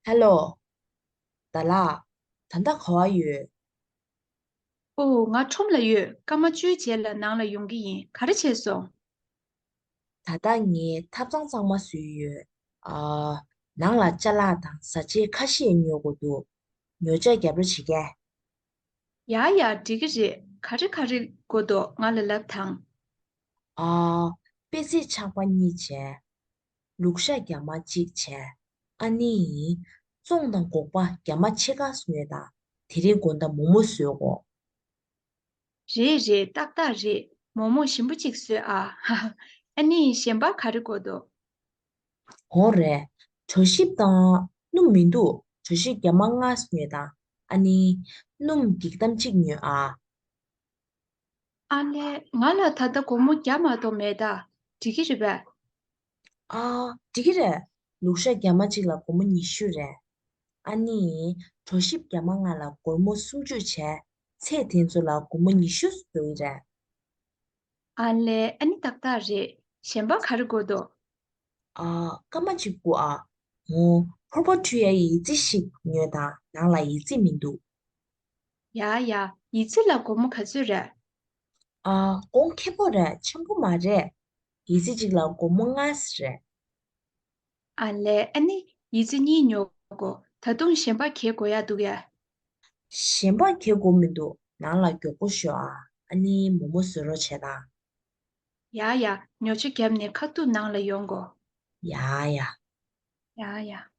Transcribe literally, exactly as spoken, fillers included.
ཧེ་ལོ། ད་ལགས། ད་ལྟ་ག་བར་ཡོད། ཨོ། ང་ཁྲོམ་ལ་ཡོད། སྐར་མ་བཅུའི་རྗེས་ལ་ནང་ལ་ཡོང་གི་ཡིན། ག་རེ་བྱས་སོང་། ད་ལྟ་ངས་ཐབ་ཚང་གཙང་མ་བཟོས་ཡོད། ཨ། ནང་ལ་ཅ་ལག་དང་བཟའ་ཆས་ཁ་ཤས་ཉོ་དགོས་འདུག་ཉོ་ཆ་རྒྱབ་རོགས་བྱེད་ཀྱི། ཡ་ཡ། འགྲིག་གི་རེད། ག་རེ་ག་རེ་དགོས་འདུག་ང་ལ་ལབ་དང་། ཨ། པད་ཚལ་ཆག་པ་གཉིས་བྱས། ལུག་ཤ་རྒྱ་མ་གཅིག་བྱས། ཨ་ནི། བཙོང་དང་སྒོག་པ་རྒྱ་མ་ཕྱེད་ཀ་ཉོས་དང་། དེ་རིང་དགོང་དག་མོག་མོག་བཟོས་གོ། རེད་རེད། ཏག་ཏག་རེད། མོག་མོག་ཞིམ་པོ་གཅིག་བཟོས་ཨ། ཧ་ཧ། ཨ་ནི་གཞན་པ་ག་རེ་དགོས་འདུག་འོ་རེད། གྲོ་ཞིབ་དང་། སྣུམ་མི་འདུག་གྲོ་ཞིབ་རྒྱ་མ་ལྔ་ཉོས་དང་། ཨ་ནི། སྣུམ་འགྱིག་དམ་གཅིག་ཉོས་ཨ། ཨ་ལས། ང་ལ་ད་ལྟ་སྒོར་མོ་བརྒྱ་མ་གཏོགས་མེད་ད། འགྲིག་གི་རེད་པས། ཨ། འགྲིག་གི་རེད། ལུག་ཤ་རྒྱ་མ་གཅིག་ལ་སྒོར་མོ་ཉི་ཤུ་རེད། ཨ་ནི། གྲོ་ཞིབ་རྒྱ་མ་ལྔ་ལ་སྒོར་མོ་སུམ་ཅུ་བྱས། ཚད་དེ་ཚོ་ལ་སྒོར་མོ་ཉི་ཤུ་བཟོ་གི་རེད། ཨ་ལས། ཨ་ནི་ཏག་ཏག་རེད། གཞན་པ་ག་རེ་དགོས་འདུག་ཨ། སྐར་མ་གཅིག་སྒུག་ཨ། འོ། ཕོར་པ་འཁྲུ་ཡའི་ཡི་ཙི་ཞིག་ཉོས་དང་། ནང་ལ་ཡི་ཙི་མི་འདུག་ཡ་ཡ། ཡི་ཙི་ལ་སྒོར་མོ་ག་ཚོད་རེད། ཨ། གོང་ཁེ་པོ་རེད། ཆེན་པོ་མ་རེད། ཡི་ཙི་གཅིག་ལ་སྒོར་མོ་ལྔ་རེད། ཨ་ལས། ཨ་ནི་ཡི་ཙི་གཉིས་ཉོ་དགོས། ད་དུང་གཞན་པ་གྱེས་དགོས་ཡ་འདུག་ཡ། གཞན་པ་གྱེས་དགོས་མི་འདུག་ནང་ལ་མགྱོགས་པོ་ཤོག་ཨ། ཨ་ནི་མོག་མོག་བཟོ་རོགས་བྱེད་དང་། ཡ་ཡ། ཉོ་ཆ་བརྒྱབ་ནས་ཁ་ཐུག་ནང་ལ་ཡོང་གོ། ཡ་ཡ། ཡ་ཡ།